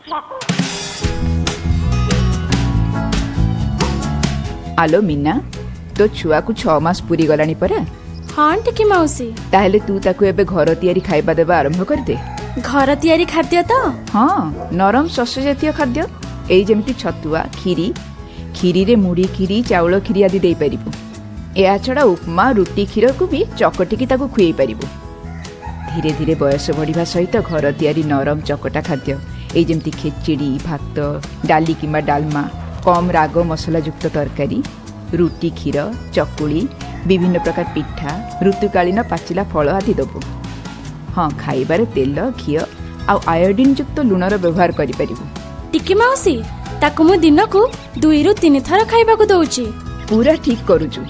ଆଲୋ ମୀନା, ତୋ ଛୁଆକୁ 6 ମାସ ପୁରି ଗଲାଣି ପରା? ହଁ ଟିକି ମାଉସୀ। ତାହେଲେ ତୁ ତାକୁ ଏବେ ଘର ତିଆରି ଖାଇବା ଦେବା ଆରମ୍ଭ କରିଦେ। ଘର ତିଆରି ଖାଦ୍ୟ ତ? ହଁ, ନରମ ଶସ୍ୟ ଜାତୀୟ ଖାଦ୍ୟ, ଏଇ ଯେମିତି ଛତୁଆ, କ୍ଷୀରି। କ୍ଷୀରିରେ ମୁଢ଼ି କ୍ଷୀରି, ଚାଉଳ କ୍ଷୀରି ଆଦି ଦେଇପାରିବୁ। ଏହାଛଡ଼ା ଉପମା, ରୁଟି କ୍ଷୀରକୁ ବି ଚକଟିକି ତାକୁ ଖୁଏଇ ପାରିବୁ। ଧୀରେ ଧୀରେ ବୟସ ବଢ଼ିବା ସହିତ ଘର ତିଆରି ନରମ ଚକଟା ଖାଦ୍ୟ, ଏଇ ଯେମିତି ଖେଚିଡ଼ି, ଭାତ, ଡାଲି କିମ୍ବା ଡାଲମା, କମ୍ ରାଗ ମସଲାଯୁକ୍ତ ତରକାରୀ, ରୁଟି କ୍ଷୀର, ଚକୁଳି, ବିଭିନ୍ନ ପ୍ରକାର ପିଠା, ଋତୁକାଳୀନ ପାଚିଲା ଫଳ ଆଦି ଦେବୁ। ହଁ, ଖାଇବାରେ ତେଲ, ଘିଅ ଆଉ ଆୟୋଡିନ୍ ଯୁକ୍ତ ଲୁଣର ବ୍ୟବହାର କରିପାରିବୁ। ଟିକି ମାଉସୀ, ତାକୁ ମୁଁ ଦିନକୁ 2ରୁ 3 ଥର ଖାଇବାକୁ ଦଉଛି। ପୁରା ଠିକ୍ କରୁଛୁ।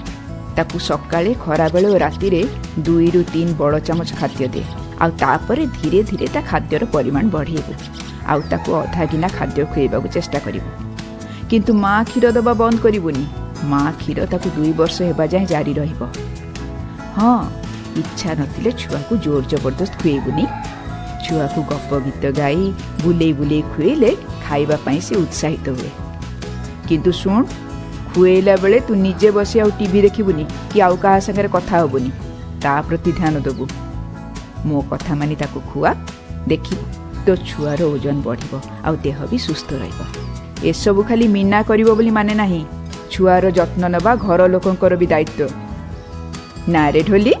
ତାକୁ ସକାଳେ, ଖରାବେଳେ ଓ ରାତିରେ 2ରୁ 3 ବଡ଼ ଚାମଚ ଖାଦ୍ୟ ଦେ। ଆଉ ତାପରେ ଧୀରେ ଧୀରେ ତା ଖାଦ୍ୟର ପରିମାଣ ବଢ଼େଇବୁ ଆଉ ତାକୁ ଅଧା ଗିନା ଖାଦ୍ୟ ଖୁଏଇବାକୁ ଚେଷ୍ଟା କରିବୁ। କିନ୍ତୁ ମା କ୍ଷୀର ଦେବା ବନ୍ଦ କରିବୁନି। ମା କ୍ଷୀର ତାକୁ 2 ବର୍ଷ ହେବା ଯାଏଁ ଜାରି ରହିବ। ହଁ, ଇଚ୍ଛା ନଥିଲେ ଛୁଆକୁ ଜୋର ଜବରଦସ୍ତ ଖୁଏଇବୁନି। ଛୁଆକୁ ଗପ ଗୀତ ଗାଇ ବୁଲେଇ ବୁଲେଇ ଖୁଏଇଲେ ଖାଇବା ପାଇଁ ସେ ଉତ୍ସାହିତ ହୁଏ। କିନ୍ତୁ ଶୁଣ, ଖୁଏଇଲା ବେଳେ ତୁ ନିଜେ ବସି ଆଉ ଟିଭି ଦେଖିବୁନି କି ଆଉ କାହା ସାଙ୍ଗରେ କଥା ହବୁନି। ତା ପ୍ରତି ଧ୍ୟାନ ଦେବୁ। ମୋ କଥା ମାନି ତାକୁ ଖୁଆ, ଦେଖିବୁ ତୋ ଛୁଆର ଓଜନ ବଢ଼ିବ ଆଉ ଦେହ ବି ସୁସ୍ଥ ରହିବ। ଏସବୁ ଖାଲି ମୀନା କରିବ ବୋଲି ମାନେ ନାହିଁ। ଛୁଆର ଯତ୍ନ ନେବା ଘର ଲୋକଙ୍କର ବି ଦାୟିତ୍ୱ। ନା ରେ ଢୋଲି?